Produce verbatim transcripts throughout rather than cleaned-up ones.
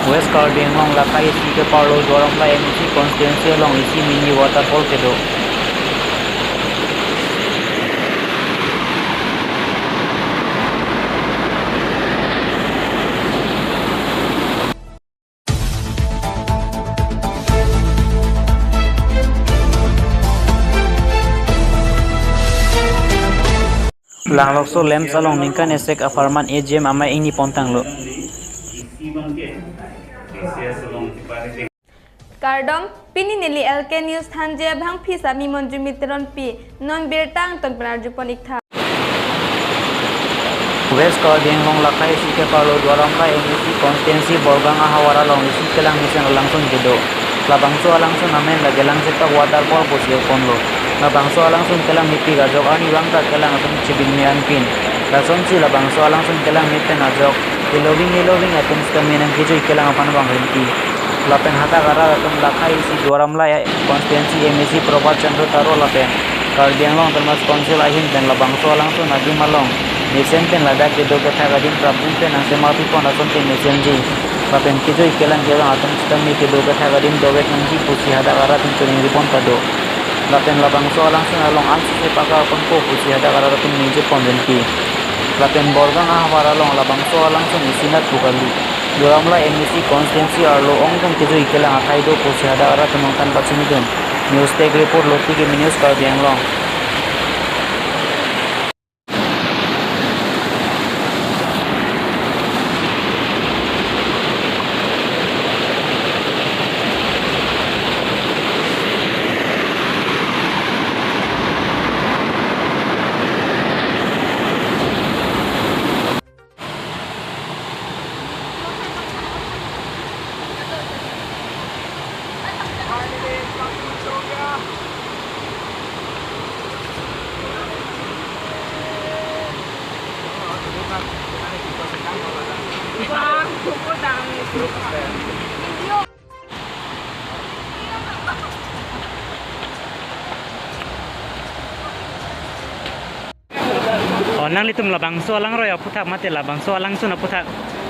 West Karbi Anglong Lakha A C keparlo Duar Amla M A C constituency along isi mini waterfall kedo. Langlokso LAMPS along ningkan esek apharman A G M amei ingni pontanglo. Kardom, pini neli L K News thanje bhangphi sami Monjumi Teronpi, non birta angton pen arjupon iktha. West Karbi Anglong Lakha A C keparlo Duar Amla M A C constituency Borgang ahavar along isi kelang mesen alangsun kedo. Labangso alangsun amen lake Langchetok waterfall pusi ponlo. Labangso alangsun kelang mepik ajok arnivang ta kelang atum chibinme anpin. Lasonsi labangso alangsun kelang mepen ajok heloving heloving atum sitame nangkejui kelang aphan vang rinti. Lapen hadak arat atum Lakha A C Duar Amla constituency M A C Prabhat Chandra Taro lapen Karbi Anglong Autonomous Council ahin pen labangso alangsun adim along mesen pen ladak kedo kethak adim prapjin pen angse mapipon asonte mesenji. Lapen kejui kelang kevang atum sitame kedo kethak adim dovek nangji pusi hadak arat atum choningri pon ta do. Lapen labangso alangsun along ansose pakar ponpo pusi hadak arat atum ningje pon rinti. Lapen Borgang ahavar along labangso alangsun isinat pu kali. Duar Amla M A C constituency arlo ongdung kejui kelang akhai do pusi hadak arat atum nangthan pachini dun. News Desk Report, Lotiki News, Karbi Anglong. Oh, nanglitum labangso alangroi aputhak mate labangso alangsun aputhak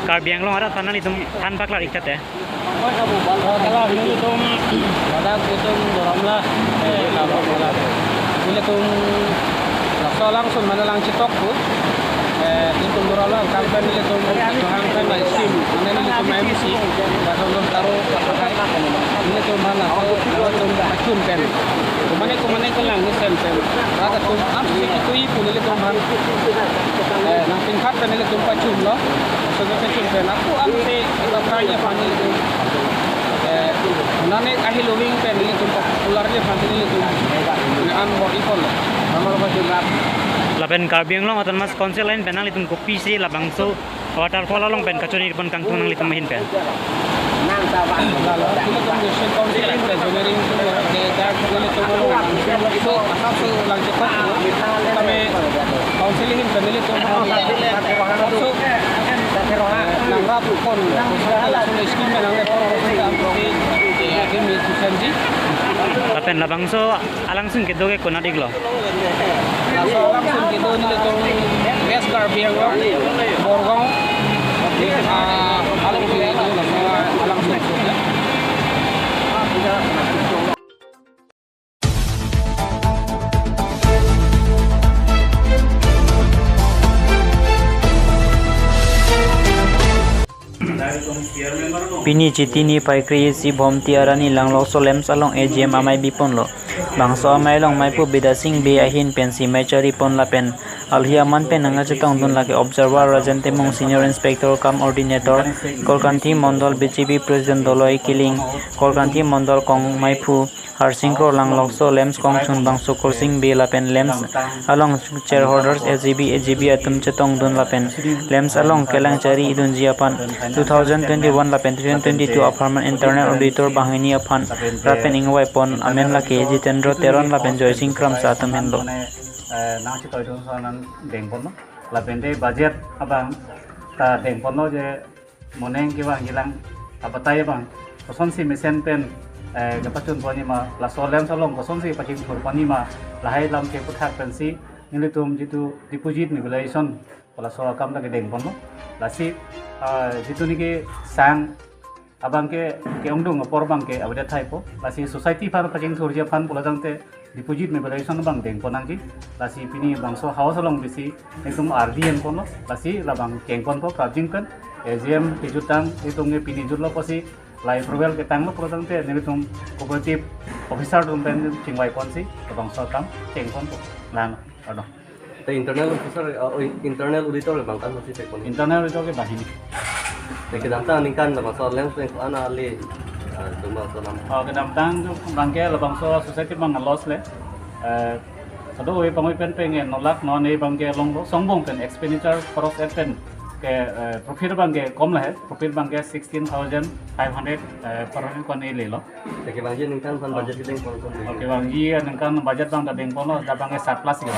Karbi Anglong arat aphan nanglitum than paklar iktha te. Kala nelitum ladak itum Duar Amla, eh, labang kala. Nelitum laso alangsun mane Langchetok pu. Eh, itum Duar Amla angkang pen nelitum angkang pen la scheme mane nelitum M C, Badon Taro pakai. Nelitum aphan laso, nelitum pachun pen. Kumane kumane kelang mesen pen. Rat atum apsi kitui pu nelitum aphan. Eh, nangpingkhat pen nelitum pachunlo. Laso pachun pen ako amte iba karya aphan nelitum. Eh, nane ahi loving pen nelitum popular je aphan nelitum. An bor ipon. Lapen Karbi Anglong Autonomous Council ahin pen nanglitum kopisi labangso waterfall along pen kachoningri pon kangtung nanglitum ahin pen. Nang ta bang. Lalo, nelitum District Council ahin pen choningri pon ke dak nelitum along so asap so Langchetok. Kami Council ahin pen nelitum so nangrap pon so scheme nang le pon so kami ahin ni susanji. Lapen labangso alangsun kedo ke konat iklo? Laso alangsun kedo nelitum West Karbi Anglong, Borgang, ah, along kedo laso alangsun kedo. Pini Chiti niphai kre-isi Bhomti arni Langlokso LAMPS along A G M amei biponlo. Bangso amei along meiphu Bidya Sing Bey ahin pensi mei chari pon lapen alhi aman pen nangkachetongdun lake Observer Rajen Timung, Senior Inspector cum Coordinator, Korkanthi Mondol B J P President Doloi Killing, Korkanthi Mondol kong meiphu Harsing Kro, Langlokso LAMPS kongchun bangso Kursing Bey lapen LAMPS along shareholders, S G B, A G B atum chetongdun lapen LAMPS along kelang chari idunji aphan two thousand twenty-one lapen twenty twenty-two apharman internal auditor banghini aphan rat pen ingvai pon amen lake Jitendra Teron lapen Joysing Kramsa atum henlo. Eh, nangchetoidun ason nangdengponlo. Lapen te budget abang ta dengponlo je moning kevang kelang abatai abang kosonsi mesen pen, eh, kepachun ponji ma, laso LAMPS along kosonsi pachingthur ponji ma, lahai alam ke aputhak pensi nelitum jitu deposit mobilization laso akam ta kedengponlo. Lasi, ah, jitu neke sang Abang ke ke-ongdung apor abang ke avedet thaipo. Lasi society aphan pachingthurji aphan pulo tangte deposit mobilization abang dengpon nangji. Lasi pini bangso house along bisi itum ardi enponlo. Lasi labang kengponpo prapjin pen. A G M kejutang itum ke pini jutlo pusi, lahai approval ketanglo pulo tangte nelitum cooperative officer atum pen chingvaiponsi labangso akam kengponpo. Lang, pardon. Te internal officer, uh, oh, internal auditor ke bang kan masih tekon. Internal auditor ke banghini. Te kedamtang aningkan labangso alem pen ko-an ale, uh, cuma so nam. Oh, kedamtang tu abang ke labangso society abang loss le. Eh, kadokave pangui pen pengen nolak non e abang ke longlo, songbong pen expenditure, khoros et pen ke, eh, profit abang ke kom lahai, profit abang ke sixteen thousand five hundred, eh, per ko-an e lelo. Te kevangji aningkan aphan budget kedengpon kosonsi? Oh, kevangji aningkan budget abang ta dengponlo, dak abang ke surplus ke.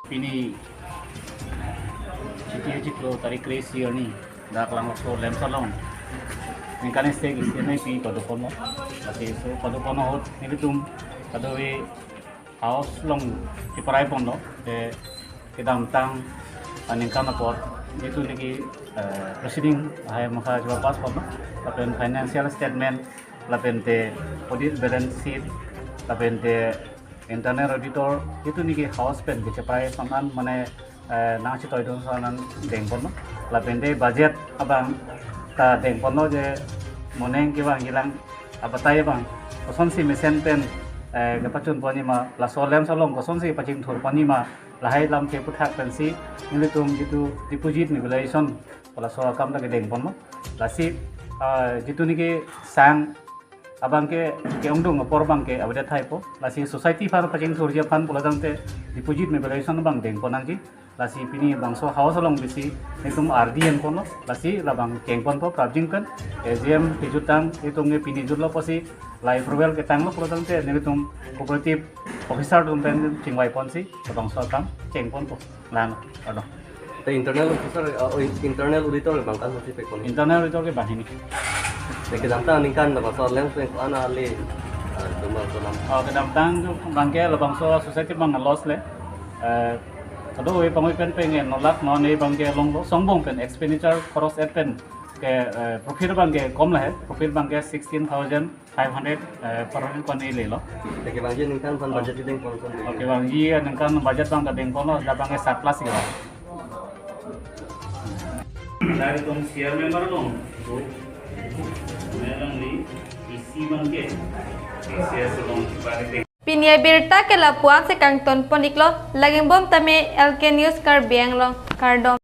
Pini chiti chiklo tarik kre-isi arni dak Langso Lemsa along ningkan isi ke isi nai pi padoponlo. Lasi laso padopon ahut nelitum kadokave house along cheprai ponlo. Te kedamtang aningkan apor itum niki, eh, proceeding lahai masa chuba pass ponlo. Lapen financial statement, lapen te audit balance sheet, lapen te internal auditor, itum niki house pen kecheprai ason an mane, eh, nangchetoidun ason an dengponlo. Lapen te budget abang ta dengponlo je moning kevangji lang abatai abang kosonsi mesen pen, eh, kepachunpon jima, laso Lemsa along kosonsi pachingthurpon jima, lahai alam ke aputhak pensi nelitum jitu deposit mobilization, laso akam ta kedengponlo. Lasi, ah, jitu niki sang abang ke ke-ongdung apor abang ke avedet thaipo. Lasi society aphan pachingthurji aphan pulo tangte deposit mobilization abang dengpon nangji. Lasi pini bangso house along bisi itum ardi enponlo. Lasi labang kengponpo prapjin pen. A G M kejutang itum ke pini jutlo pusi, lahai approval ketanglo pulo tangte nelitum cooperative officer atum pen chingvaiponsi labangso akam kengponpo. Lang, pardon. Te internal officer, uh, oh, internal auditor ke bang kan masih tekon. Internal auditor ke banghini. Te kedamtang aningkan labangso alem pen ko-an ale, uh, cuma so nam. Oh, kedamtang tu abang ke labangso society abang loss le. Eh, kadokave pangui pen pengen nolak non e abang ke longlo, songbong pen expenditure, khoros et pen ke, eh, profit abang ke kom lahai, profit abang ke sixteen thousand five hundred, eh, per ko-an e lelo. Te kevangji aningkan aphan budget kedengpon kosonsi? Oh, kevangji aningkan budget abang ta dengponlo, dak abang ke surplus ke. Lahai itum C R member along, to, member along ni isi abang ke, C S along, iba ke. Pini abirta ke lapu-an si kangtonpon iklo, lake angbong tame L K News Karbi Anglong, kardom.